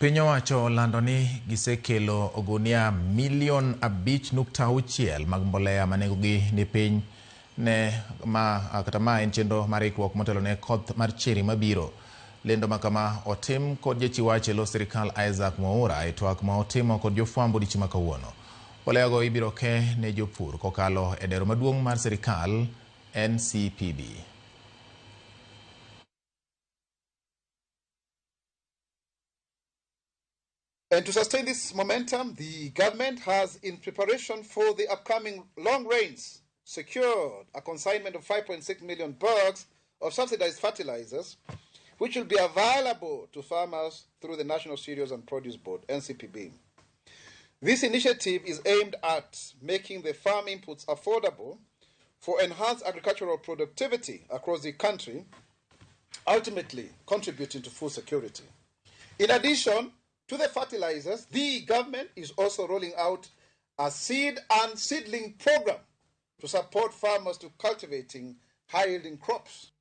Piny owacho olando ni gisekelo ogunia milion 5.6 mag mbolea ma nengogi ni piny ne ma kata ma en chenro mar ikruok motelo ne koth mar chiri mabiro. Lendo ma kama otim kod jachiw wach e lo sirikal Isaac Mwaura e twak ma otimo kod jofwambo odiechieng' ma kawuono. Mbolea go ibiro ke ne jopur kokalo e dero maduong' mar sirikal NCPB. And to sustain this momentum, the government has, in preparation for the upcoming long rains, secured a consignment of 5.6 million bags of subsidized fertilizers, which will be available to farmers through the National Cereals and Produce Board, NCPB. This initiative is aimed at making the farm inputs affordable for enhanced agricultural productivity across the country, ultimately contributing to food security. In addition to the fertilizers, the government is also rolling out a seed and seedling program to support farmers to cultivating high-yielding crops.